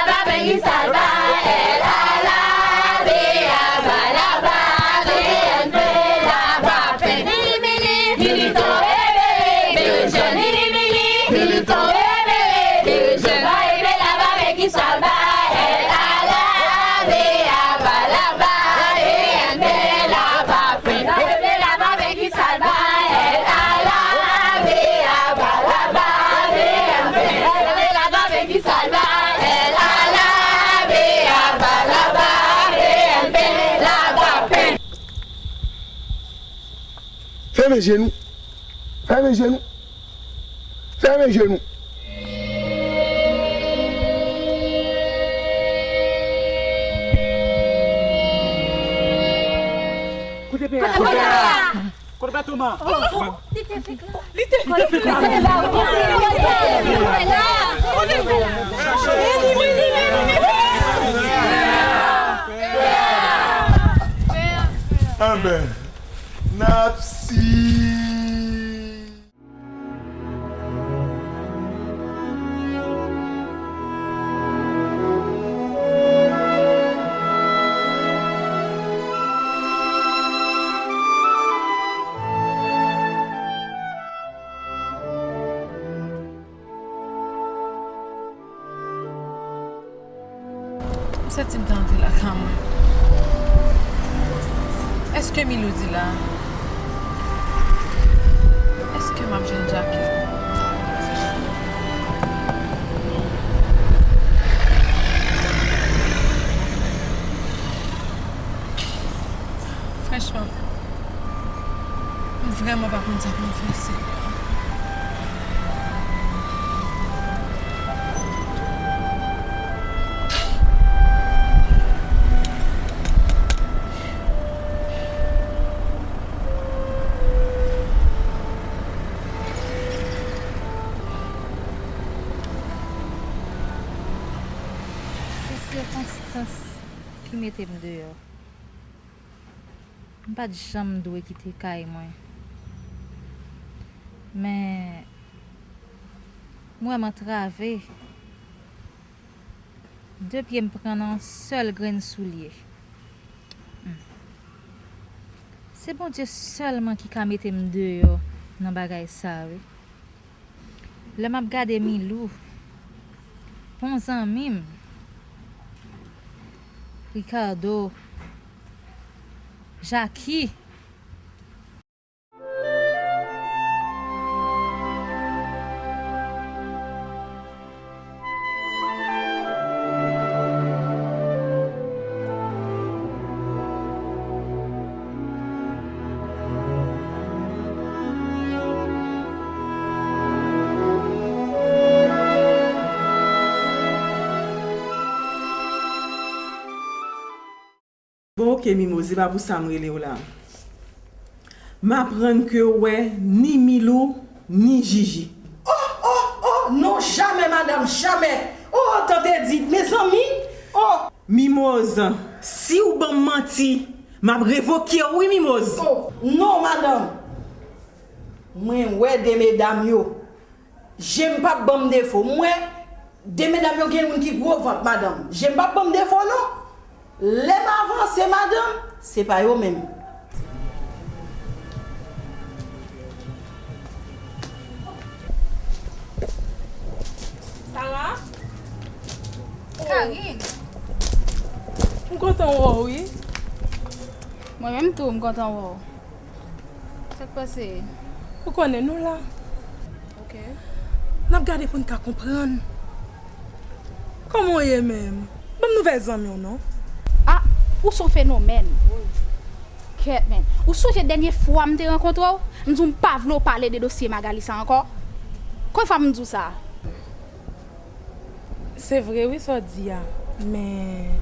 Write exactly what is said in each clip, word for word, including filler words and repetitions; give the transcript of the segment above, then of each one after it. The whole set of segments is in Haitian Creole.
laba, pen ki sa l ba, L A L A B A, ba laba, P N P laba, pen. Mili, mili, militan rebele, dirijan, mili, mili, militan rebele, dirijan, ba rebele laba, pen ki sa l ba, L A L A B A, ba laba, P N P laba, pen. Ba rebele laba, pen ki sa l ba, L A L A B A, ba laba, P N P. Ba rebele laba, pen ki sa l ba, L A L A B A, ba laba, P N P laba, pen. Fèmen je nou. Fèmen je nou. Fèmen je nou. Kote pè a? Kote pè a? Kote pè Toma? Li te fèk la. Li te fèk la. Anben, n ap si. M santi m ta antre lakay mwen. Èske Milou di la? Èske m ap jwenn Jackie? Franchman, m vrèman pa konn sa pou m fè, Senyè. Se sikonstans ki mete m deyò. M pa t janm dwe kite kay mwen. Men, m wè m antrave. De pye m pran nan yon sèl grenn soulye. Hmm. Se Bondye sèlman ki ka mete m deyò nan bagay sa, wi. Lè m ap gade Milou, bon zanmi m, Ricardo, Jackie. Ke Mimoz, se pa pou sa m rele w la. M aprann ke w wè ni Milou, ni Jiji. Oh, oh, oh, non, jamè, madanm, jamè. Oh, tande di, mezanmi. Oh. Mimoz, si w ban m manti, m ap revoke w, wi, Mimoz. Oh, non, madanm. Mwen wè de medam yo. Je m p ap ban m defo. M wè de medam yo gen youn ki gwo vant, madanm. Je m p ap ban m defo, non. Lè m avanse, madanm, se pa yo menm. Sara? Karine! M kontan wè w, wi. Mwen menm tou, m kontan wè w. Sa k pase? Ou konnen nou la. Ok. N ap gade pou n ka konprann. Kòman w ye menm? Ban m nouvèl zanmi w non. Ah, ou se yon fenomèn. Kèt, men. Ou sonje dènye fwa m te rankontre w, m di w m pa vle w pale de dosye Magali sa ankò? Konbyen fwa m di w sa? Se vre wi sa w di a, men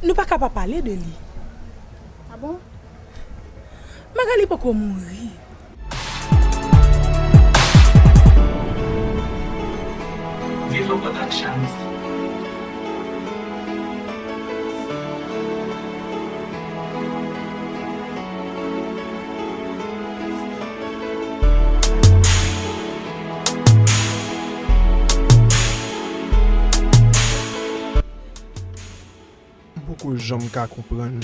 nou pa ka pa pale de li. Ah bon? Magali poko mouri. Vivo Productions. M poko janm ka konprann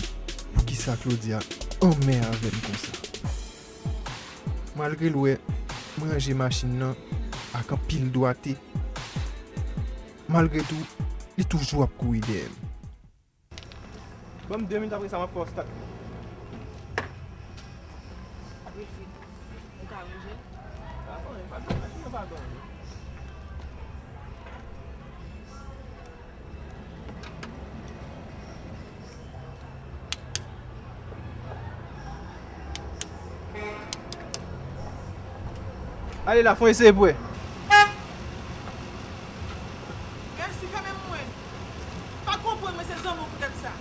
poukisa Claudia anmè avè m konsa. Malgre l wè m ranje machin nan ak anpil dwate, malgre tou, li toujou ap kouri dèyè m. Ban m de minit, apre sa m ap fè w start. Wilfrid, ou ka ranje? Pa konnen, pa konnen, machin nan pa konnen. Ale la, fon eseye pou wè. Mèsi, fèmen mwen. Pa konprann mwen se zanmi w poutèt sa.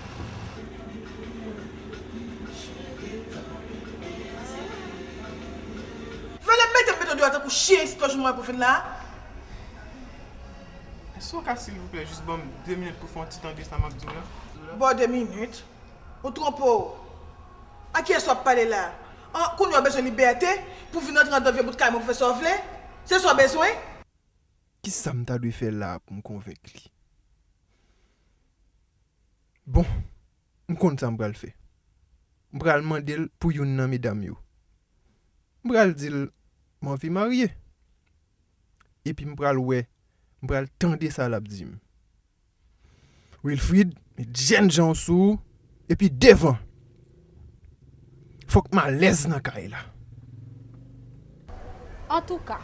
Fè lè mete m mete w deyò tankou chen isit lòt jou mwen pou fin la. Èske w ka silvouplè jis ban m de minit pou fè yon ti tande sa m ap di w la? Ba w de minit? Ou twonpe w. A kiyès w ap pale la? An, kounye a w bezwen libète pou vin antre anndan vye bout kay mwen pou fè sa w vle? Se sa w bezwen? Kisa m ta dwe fè la a pou m konvenk li? Bon, m konn sa m pral fè. M pral mande l pou youn nan medam yo. M pral di l m anvi marye. Epi m pral wè, m pral tande sa l ap di m. Wilfrid, met jènjan w sou ou, epi devan! Fòk m alèz nan kay la. Antouka,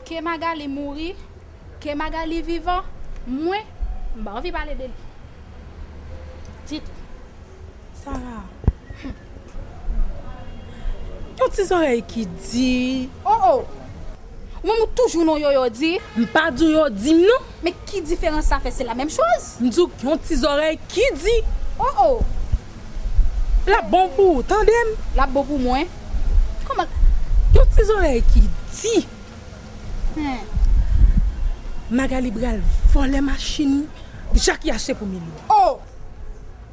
ke Magali mouri, ke Magali vivan, mwen, m pa anvi pale de li. Ditou. Sara. Yon ti zòrèy ki di. Oh, oh. Ou menm ou toujou nan yoyo di. M pa di w yo di m non. Men ki diferans sa fè, se la menm choz? M di w yon ti zòrèy ki di. Oh, oh. L ap bon pou ou, tande m? L ap bon pou mwen. Kòman? Yon ti zòrèy ki di. Hen. Magali pral vòlè machin Jak ki achte pou Milou. Oh!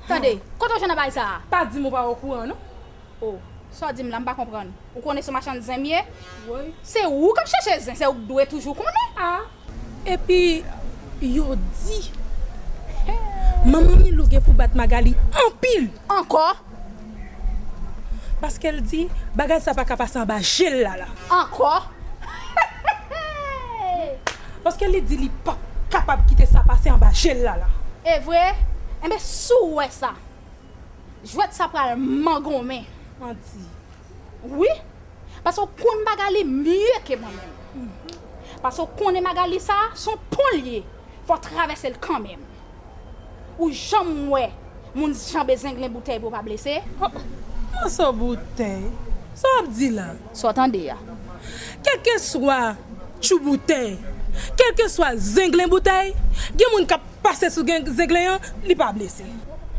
Tande, kote w jwenn bagay sa a? Pa di m ou pa okouran non. Oh, sa w di m la, m pa konprann. Ou konnen se machann zen m ye? Wi. Se ou k ap chèche zen, se ou k dwe toujou konnen. Ah. Epi, yo di, manman Milou gen pou bat Magali anpil. Ankò? Paske l di, bagay sa pa ka pase anba je l la la. Ankò? Paske li di li p ap kapab kite sa pase anba je l la la. E vre? Enben, si w wè sa, jwèt sa pral mangonmen. Manti. Wi, paske w konn Magali mye ke mwen menm. Paske w konnen Magali sa, se yon pon l ye. Fò w travèse l kanmenm. Ou janm wè moun janbe zenglen boutèy pou w pa blese? Oh, mòso boutèy. Sa w ap di la? Sa w tande a? Kèlkeswa tchou boutèy, kèlkeswa zenglen boutèy, gen moun k ap pase sou gen-, zenglen an, li pa blese.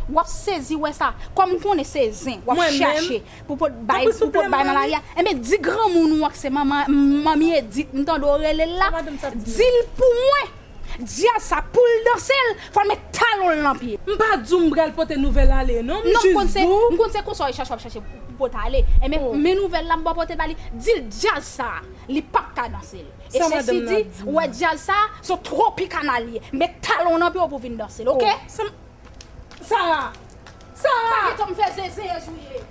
W ap sezi wè sa. Kòm m konnen se zen w ap chache pou pot bay, pou pot bay nan lari a. Enben, di granmoun ou an ke se manman, manmi Edith, m tande w rele l la, di l pou mwen. Djaz sa, pou l danse l, fò l met talon l nan pye. M pa di w m pral pote nouvèl ale, non. M jis di w. M konn se konsa w chache, w ap chache pou pot ale. Enben, men nouvèl la m ba w pote ba li. Di l djaz sa, li p ap ka danse l. E sesi di, ou wè djaz sa, se yon tropikana l ye. Met talon w nan pye w pou w vin danse l, oke? Sara! Sara! Pa gentan m fè zenzen sou li.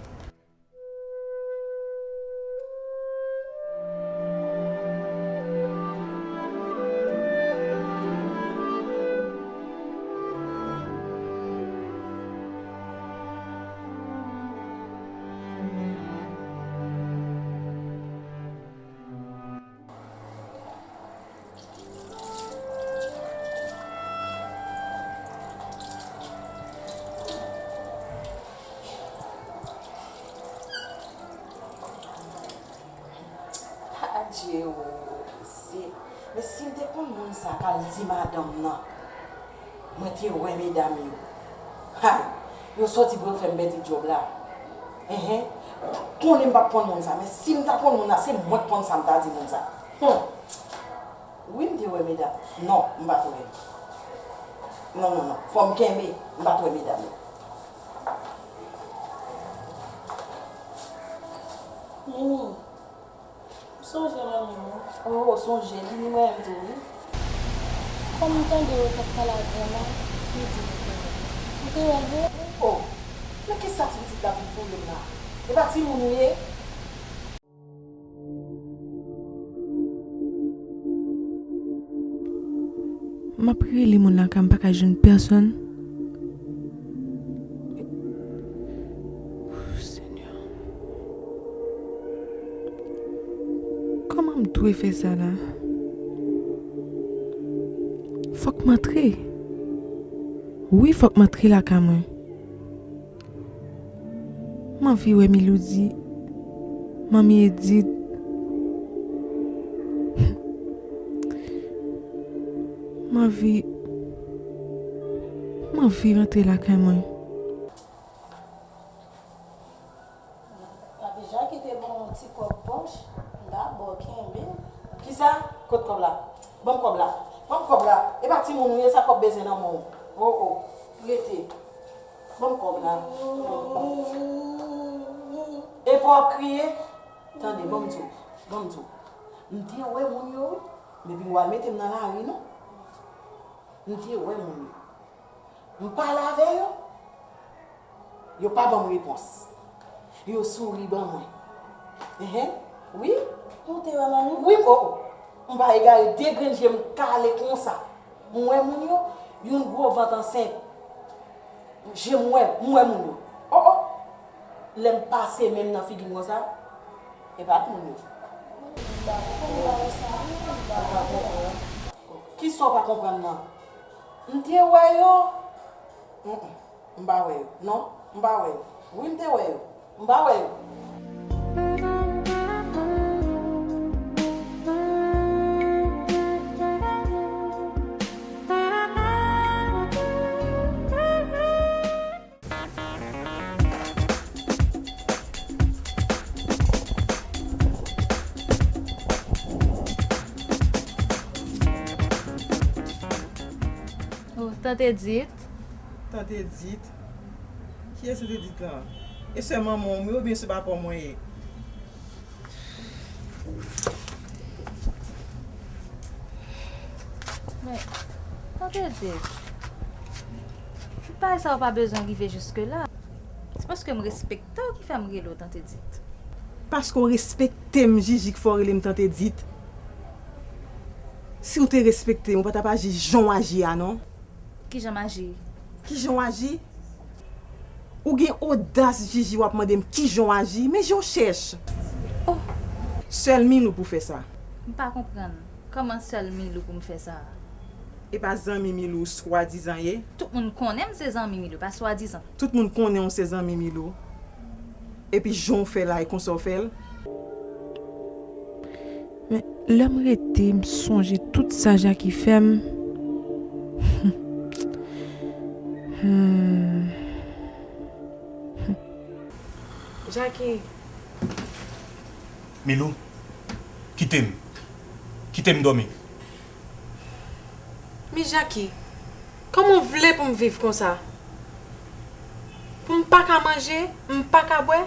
Adje o, se, men si m te konn moun sa k al di madanm nan, mwen te wè medam yo. Hay! Yo sòti pou yo fè m pèdi djòb la. Enhen. Konnen m p ap konn moun sa, men si m ta konn moun la, se mwen k konn sa m ta di moun sa. Hum. Wi, m te wè medam. Non, m pa t wè. Non, non, non. Fò m kenbe. M pa t wè medam yo. Mimi, m sonje manmi m wi. Oh, sonje li, li renmen m tou wi. Kòm m tande yo t ap pale ak granma, li di m te wè l. Ou te wè l vre? Oh, men kisa ti pitit la vin foure m la? E pa timoun ou ye? M ap rele moun lakay m, m pa ka jwenn pèsonn. Senyè. Kòman m dwe fè sa la? Fòk m antre. Wi, fòk m antre lakay mwen. M anvi wè Miloudi, manmi Edith. M anvi, m anvi rantre lakay mwen. Papi Jacques te ban w yon ti kòb pòch, dabò kenbe. Kisa? Kot kòb la? Ban m kòb la. Ban m kòb la. E pa timoun ou ye, sa kòb bezwen nan men w. Oh, oh. Rete. Ban m kòb la. E pa w ap kriye? Tande, ban m di w. Ban m di w. M te wè moun yo, wi. Depi w al mete m nan lari, non. M te wè moun yo. M pale avè yo. Yo pa ban m repons. Yo souri ban mwen. Enhen. Wi. Ou te wè manmi? Wi, o, o. M pa egare, de grenn je m kale konsa. M wè moun yo, youn gwo vant ansent. Je m wè, m wè moun yo. O, o. Lè m pase men m nan figi m konsa, e pa t moun yo. M pa konprann sa, m pa konprann. Kisa w pa konprann nan? M te wè yo. Mm, mm. M pa wè yo. Non, m pa wè yo. Wi, m te wè yo. M pa wè yo. Oh, Tante Edith. Tante Edith? Kiyès Tante Edith lan? E sè manman w mwen oubyen se papa w mwen ye? Men, Tante Edith, tout bagay sa yo pa bezwen rive jiske la. Se paske m respekte w ki fè m rele w Tante Edith. Paske w respekte m, Jiji, k fè w rele m Tante Edith. Si w te respekte m, ou pa t ap aji jan w aji a, non. Kijan m aji? Kijan w aji? Ou gen odas, Jiji, w ap mande m kijan w aji? Men je w chèch! Oh! Sèl Milou pou fè sa. M pa konprann. Kòman sèl Milou pou m fè sa? E pa zanmi Milou swadizan ye? Tout moun konnen m se zanmi Milou, pa swadizan. Tout moun konnen w se zanmi Milou. Epi jan w fè la, e konsa w fè l? Men, lè m rete, m sonje tout sa Jackie fè m. Hmm. Jackie. Milou, kite m. Kite m dòmi. Men Jackie, kòman w vle pou m viv konsa? Pou m pa ka manje, m pa ka bwè,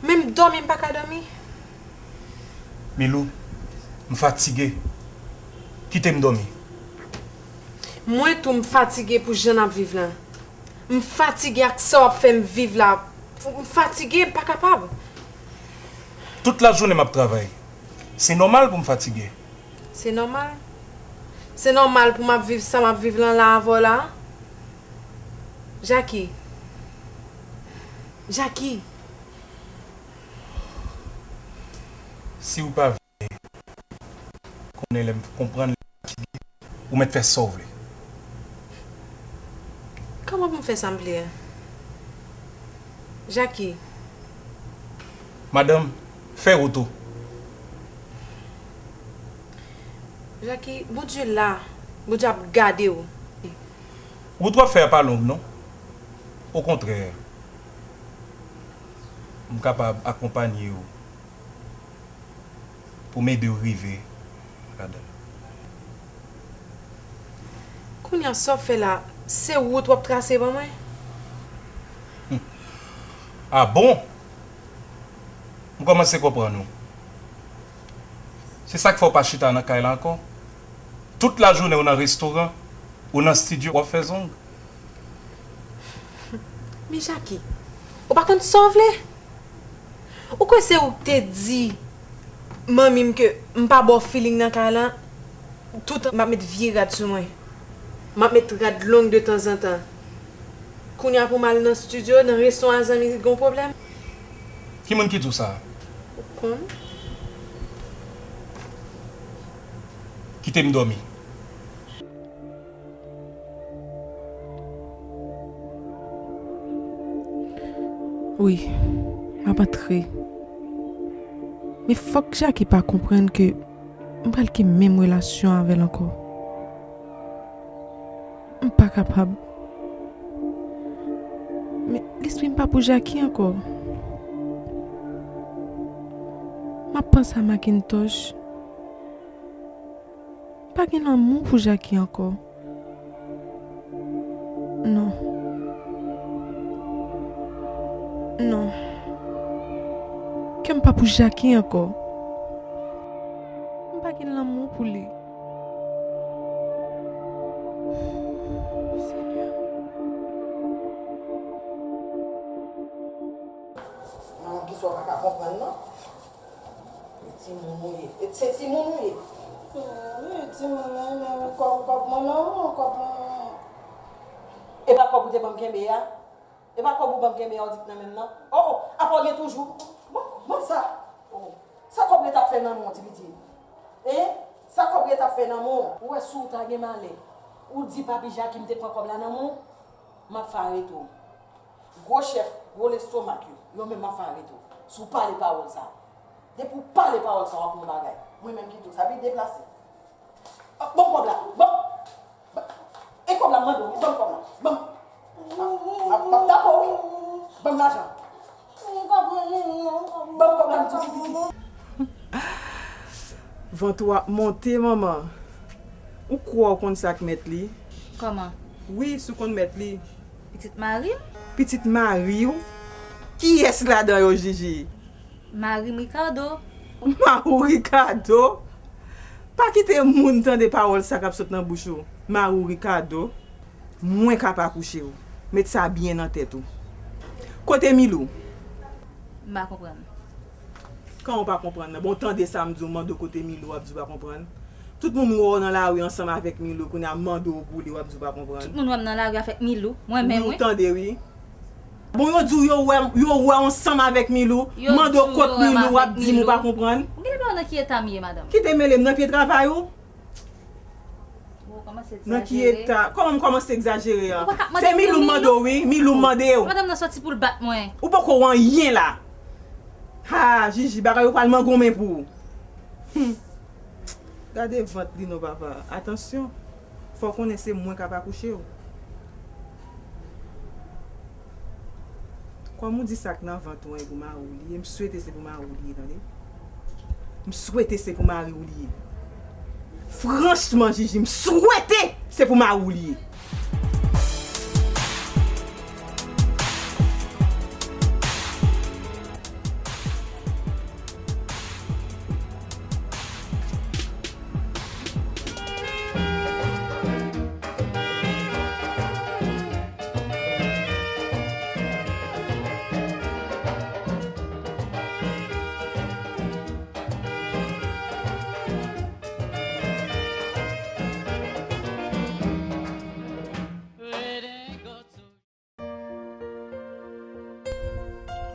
menm dòmi m pa ka dòmi? Milou, m fatige. Kite m dòmi. Mwen tou m fatige pou jan n ap viv la. M fatige ak sa w ap fè m viv la. M fatige, m pa kapab. Tout lajounen m ap travay. Se nòmal pou m fatige. Se nòmal. Se nòmal pou m ap viv sa m ap viv lan la avè w la. Jackie. Jackie. Si w pa vle konnen lè m konprann lè m fatige, ou mèt fè sa w vle. Kòman pou m fè sa m vle a? Jackie. Madanm, fè wout ou. Jackie, Bondye la. Bondye ap gade w. Wout w ap fè a pa long non. Okontrè, m kapab akonpanye w pou m ede w rive ladan l. Kounye a sa w ap fè la, se wout w ap trase ban mwen? A bon? M kòmanse konprann ou. Se sa k fè w pa chita nan kay la ankò. Tout lajounen ou nan restoran, ou nan estidyo, w ap fè zong. Men Jackie, ou pa konn sa w vle? Ou kwè se ou k te di manmi m ke m pa ba w feeling nan kay la? Toutan m ap met vye rad sou mwen. M ap met rad long de tanzantan. Kounye a pou m al nan estidyo, nan restoran zanmi, gon pwoblèm? Ki moun ki di w sa? Ou konn. Kite m dòmi. Wi, m ap antre. Men fòk Jackie pa konprann ke m pral gen menm relasyon avè l ankò. M pa kapab. Men lespri m pa pou Jackie ankò. M ap panse a Macintosh. Pa gen lanmou pou Jackie ankò. Non. Non. Kè m pa pou Jackie ankò. M pa gen lanmou pou li. Senyè. Manman, kisa w pa ka konprann nan? E timoun ou ye. E se timoun ou ye. Wi, timoun mwen, men kòb, kòb mwen nan men w, kòb mwen. E pa kòb ou te ban m kenbe a? E pa kòb ou ban m kenbe a ou di k nan men m nan? Oh, oh, apa w gen toujou? Bon, bon sa. Oh, sa kòb ret ap fè nan men w, ti pitit? Hein? Sa kòb ret ap fè nan men w? Ou wè si w ta gen malè, ou di papi Jaki m te pran kòb la nan men w, m ap fè arete w. Gwo chèf, gwo lestomak yo, yo menm m ap fè arete w. Si w pale pawòl sa a. Depi w pale pawòl sa a, w ap wè yon bagay. Mwen menm ki di w sa, vin deplase. Ban m kòb la. Ban m. E kòb la, m mande w, ban m kòb la. Ban m. M ap, m ap tape w, wi. Ban m lajan. Ban m kòb la, m di w. Vant ou ap monte, manman. Ou kwè w konn sa k mèt li? Kòman? Wi, si w konn mèt li. Pitit mari m? Pitit mari w? Kiyès ladan yo, Jiji? Mari m, Ricardo. Mari w, Ricardo? Pa kite moun tande pawòl sa k ap sot nan bouch ou. Mari w, Ricardo? Mwen k ap akouche w. Met sa byen nan tèt ou. Kote Milou? M pa konprann. Kòman w pa konprann nan? Bon, tande sa m di w, mande w kote Milou, w ap di w pa konprann. Tout moun wè w nan lari ansanm avèk Milou, kounye a mande w pou li, w ap di w pa konprann. Tout moun wè m nan lari avèk Milou, mwen menm wi. Wi, w tande wi. Bon, yo di w yo wè, yo wè w ansanm avèk Milou, mande w kot Milou, w ap di m ou pa konprann. Ou genlè pa wè nan ki eta m ye, madanm. Ki te mele m nan pye travay ou? Nan ki eta? Kòman m kòmanse egzajere a? Se Milou m mande w wi, Milou m mande w. Madanm nan soti pou l bat mwen. Ou poko wè anyen la. Ha, Jiji, bagay yo pral mangonmen pou ou. Hum. Gade vant li non papa. Atansyon. Fò w konnen se mwen k ap akouche w. Kòm ou di sa k nan vant ou an e pou mari w li ye, m swete se pou mari w li ye, tande. M swete se pou mari w li ye. Franchman, Jiji, m swete se pou mari w li ye.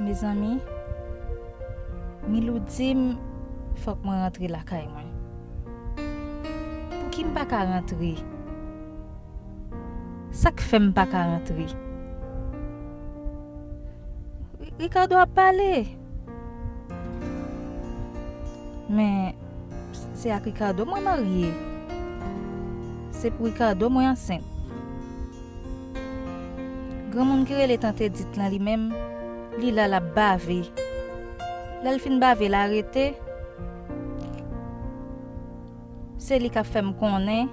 Mezanmi, Milou di m fòk mwen rantre lakay mwen. Pouki m pa ka rantre? Sa k fè m pa ka rantre? Ri- Ricardo ap pale. Men, se ak Ricardo mwen marye. Se pou Ricardo mwen ansent. Granmoun ki rele Tante Dit lan li menm, li la l ap bave. Lè l fin bave, l arete. Se li k ap fè m konnen,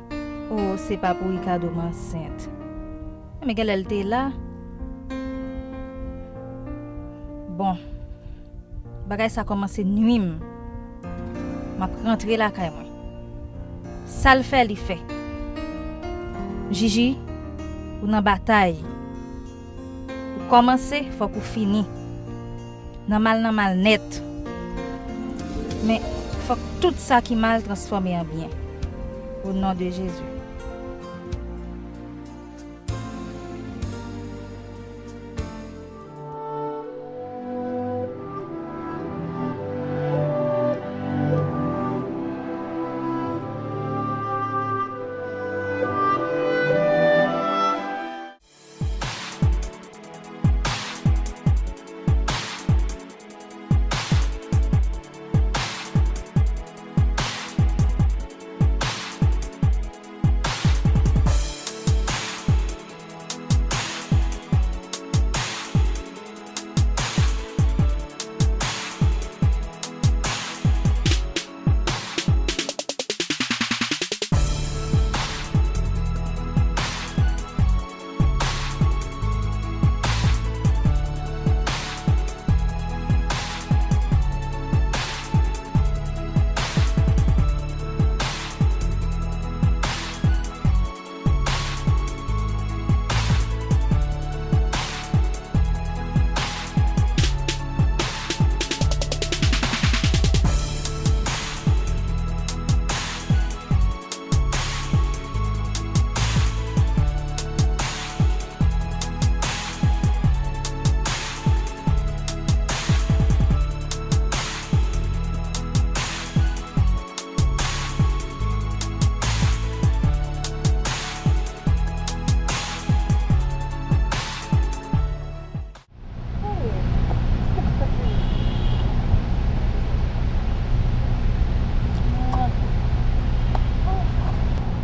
o, se pa pou Ricardo m ansent. Men genlè l te la. Bon, bagay sa kòmanse nwi m. M ap rantre lakay mwen. Sa l fè, li fè. Jiji, ou nan batay. Ou kòmanse, fòk ou fini. Nan mal, nan mal nèt. Men, fòk tout sa ki mal transfòme an byen. O non de Jezi.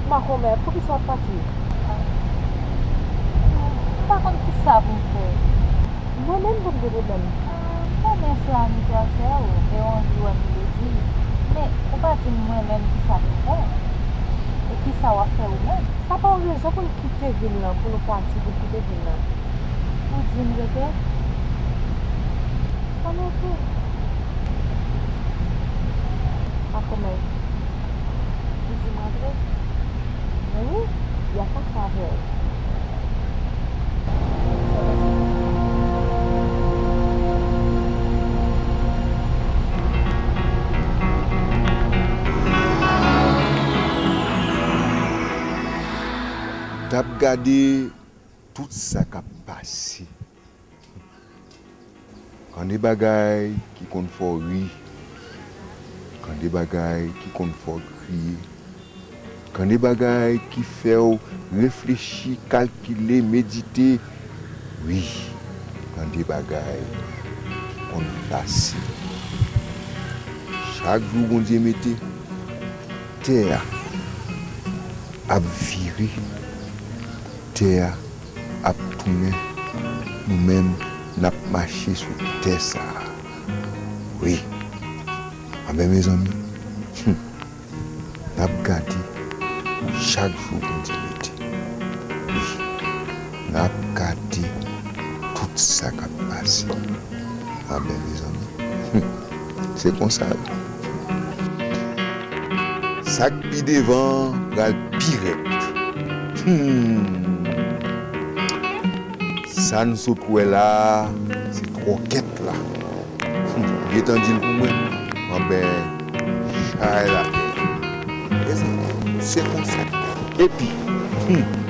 Makomè, poukisa w ap pati? M pa konn kisa pou m fè. Mwen menm pou m gen pwoblèm. Mwen menm se anivèsè w, e w anvi wè m jodi. Men, ou pa di m mwen menm kisa pou m fè. E kisa w ap fè ou menm? Sa pa yon rezon pou n kite vil lan, pou nou pati, pou n kite vil lan. Ou di m rete? Ann rete. Makomè, ou di m antre? Men wi, y ap mache avè w. T ap gade tout sa k ap pase. Kan de bagay ki konn fè w ri, kan de bagay ki konn fè w kriye, kan de bagay ki fè w reflechi, kalkile, medite, wi, kan de bagay konn pase. Chak jou Bondye mete, tè a ap vire, tè a ap tounen, nou menm, N ap mache sou tè sa a. Wi. Anben, mezanmi, hmm, n ap gade chak jou Bondye mete. Wi. N ap gade tout sa k ap pase. Anben, mezanmi, hmm, se konsa wi. Sa k pi devan pral pi rèd. Hmm. Sa n sot wè la a, se twòkèt la. Hmm, gentan di l pou mwen. Anben, chay la. Mezanmi, se konsa. Epi, hmm,